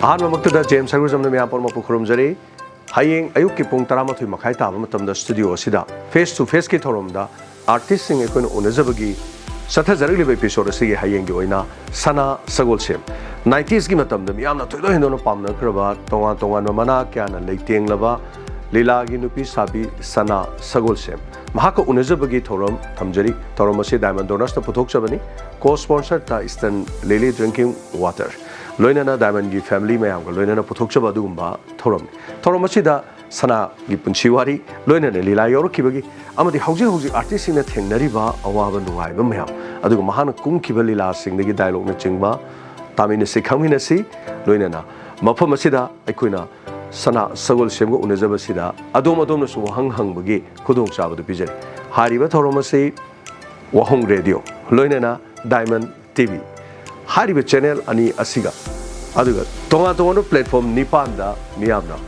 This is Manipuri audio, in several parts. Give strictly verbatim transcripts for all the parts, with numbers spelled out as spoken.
ꯑꯍꯥꯟꯕꯃꯛꯇꯗ ꯖꯦꯝꯁ ꯁꯔꯒꯨꯖꯝꯅ ꯃꯌꯥꯝ ꯄꯨꯝꯅꯃꯛꯄꯨ ꯈꯨꯔꯨꯝꯖꯔꯤ꯫ ꯍꯌꯦꯡ ꯑꯌꯨꯛꯀꯤ ꯄꯨꯡ ꯇꯔꯥꯃꯥꯊꯣꯏ ꯃꯈꯥꯏ ꯇꯥꯕ ꯃꯇꯝꯗ ꯁ꯭ꯇꯨꯗꯤꯑꯣ ꯑꯁꯤꯗ ꯐꯦꯁ ꯇꯨ ꯐꯦꯁꯀꯤ ꯊꯧꯔꯝꯗ ꯑꯥꯔꯇꯤꯁꯁꯤꯡ ꯑꯩꯈꯣꯏꯅ ꯎꯅꯖꯕꯒꯤ ꯆꯠꯊꯖꯔꯛꯂꯤꯕ ꯏꯄꯤꯁꯣꯗ ꯑꯁꯤꯒꯤ ꯍꯌꯦꯡꯒꯤ ꯑꯣꯏꯅ ꯁꯅꯥ ꯁꯒꯣꯜꯁꯦꯝ, ꯅꯥꯏꯟꯇꯤꯁꯀꯤ ꯃꯇꯝꯗ ꯃꯤꯌꯥꯝꯅ ꯊꯣꯏꯗꯣꯛ ꯍꯦꯟꯗꯣꯛꯅ ꯄꯥꯝꯅꯈ꯭ꯔꯕ, ꯇꯣꯉꯥꯟ ꯇꯣꯉꯥꯟꯕ ꯃꯅꯥ ꯀꯌꯥꯅ ꯂꯩꯇꯦꯡꯂꯕ ꯂꯤꯂꯥꯒꯤ ꯅꯨꯄꯤ ꯁꯥꯕꯤ ꯁꯅꯥ ꯁꯒꯣꯜꯁꯦꯝ ꯃꯍꯥꯛꯀ ꯎꯅꯖꯕꯒꯤ ꯊꯧꯔꯝ ꯊꯝꯖꯔꯤ꯫ ꯊꯧꯔꯝ ꯑꯁꯤ ꯗꯥꯏꯃꯟ ꯗꯣꯅꯔꯁꯅ ꯄꯨꯊꯣꯛꯆꯕꯅꯤ꯫ ꯀꯣ ꯁ꯭ꯄꯣꯟꯁꯔ ꯇ ꯏꯁꯇꯔꯟ ꯂꯤꯂꯤ ꯗ꯭ꯔꯤꯡꯀꯤꯡ ꯋꯥꯇꯔ, ꯂꯣꯏꯅꯅ ꯗꯥꯏꯃꯟꯒꯤ ꯐꯦꯃꯤꯂꯤ ꯃꯌꯥꯝꯒ ꯂꯣꯏꯅꯅ ꯄꯨꯊꯣꯛꯆꯕ ꯑꯗꯨꯒꯨꯝꯕ ꯊꯧꯔꯝꯅꯤ꯫ ꯊꯧꯔꯝ ꯑꯁꯤꯗ ꯁꯅꯥꯒꯤ ꯄꯨꯟꯁꯤ ꯋꯥꯔꯤ, ꯂꯣꯏꯅꯅ ꯂꯤꯂꯥ ꯌꯥꯎꯔꯛꯈꯤꯕꯒꯤ ꯑꯃꯗꯤ ꯍꯧꯖꯤꯛ ꯍꯧꯖꯤꯛ ꯑꯥꯔꯇꯤꯁꯁꯤꯡꯅ ꯊꯦꯡꯅꯔꯤꯕ ꯑꯋꯥꯕ ꯅꯨꯡꯉꯥꯏꯕ ꯃꯌꯥꯝ, ꯑꯗꯨꯒ ꯃꯍꯥꯛꯅ ꯀꯨꯝꯈꯤꯕ ꯂꯤꯂꯥꯁꯤꯡꯗꯒꯤ ꯗꯥꯏꯂꯣꯛꯅꯆꯤꯡꯕ ꯇꯥꯃꯤꯟꯅꯁꯤ, ꯈꯪꯃꯤꯟꯅꯁꯤ꯫ ꯂꯣꯏꯅꯅ ꯃꯐꯝ ꯑꯁꯤꯗ ꯑꯩꯈꯣꯏꯅ ꯁꯅꯥ ꯁꯒꯣꯜꯁꯦꯝꯒ ꯎꯅꯖꯕꯁꯤꯗ ꯑꯗꯣꯝ ꯑꯗꯣꯝꯅꯁꯨ ꯋꯥꯍꯪ ꯍꯪꯕꯒꯤ ꯈꯨꯗꯣꯡꯆꯥꯕꯗꯨ ꯄꯤꯖꯔꯤ꯫ ꯍꯥꯏꯔꯤꯕ ꯊꯧꯔꯝ ꯑꯁꯤ ꯋꯥꯍꯣꯡ ꯔꯦꯗꯤꯑꯣ, ꯂꯣꯏꯅꯅ ꯗꯥꯏꯃꯟ ꯇꯤ ꯚꯤ ꯍꯥꯏꯔꯤꯕ ꯆꯦꯅꯦꯜ ꯑꯅꯤ ꯑꯁꯤꯒ, ꯑꯗꯨꯒ ꯇꯣꯉꯥꯟ ꯇꯣꯉꯥꯟꯕ ꯄ꯭ꯂꯦꯠꯐꯣꯝ ꯅꯤꯄꯥꯟꯗ ꯃꯤꯌꯥꯝꯅ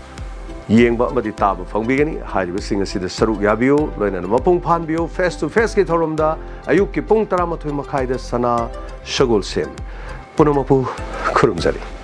ꯌꯦꯡꯕ ꯑꯃꯗꯤ ꯇꯥꯕ ꯐꯪꯕꯤꯒꯅꯤ꯫ ꯍꯥꯏꯔꯤꯕꯁꯤꯡ ꯑꯁꯤꯗ ꯁꯔꯨꯛ ꯌꯥꯕꯤꯌꯨ, ꯂꯣꯏꯅꯅ ꯃꯄꯨꯡ ꯐꯥꯍꯟꯕꯤꯌꯨ꯫ ꯐꯦꯁ ꯇꯨ ꯐꯦꯁꯀꯤ ꯊꯧꯔꯝꯗ ꯑꯌꯨꯛꯀꯤ ꯄꯨꯡ ꯇꯔꯥꯃꯥꯊꯣꯏ ꯃꯈꯥꯏꯗ ꯁꯅꯥ ꯁꯒꯣꯜꯁꯦꯝ ꯄꯨꯝꯅꯃꯛꯄꯨ ꯈꯨꯔꯨꯝꯖꯔꯤ꯫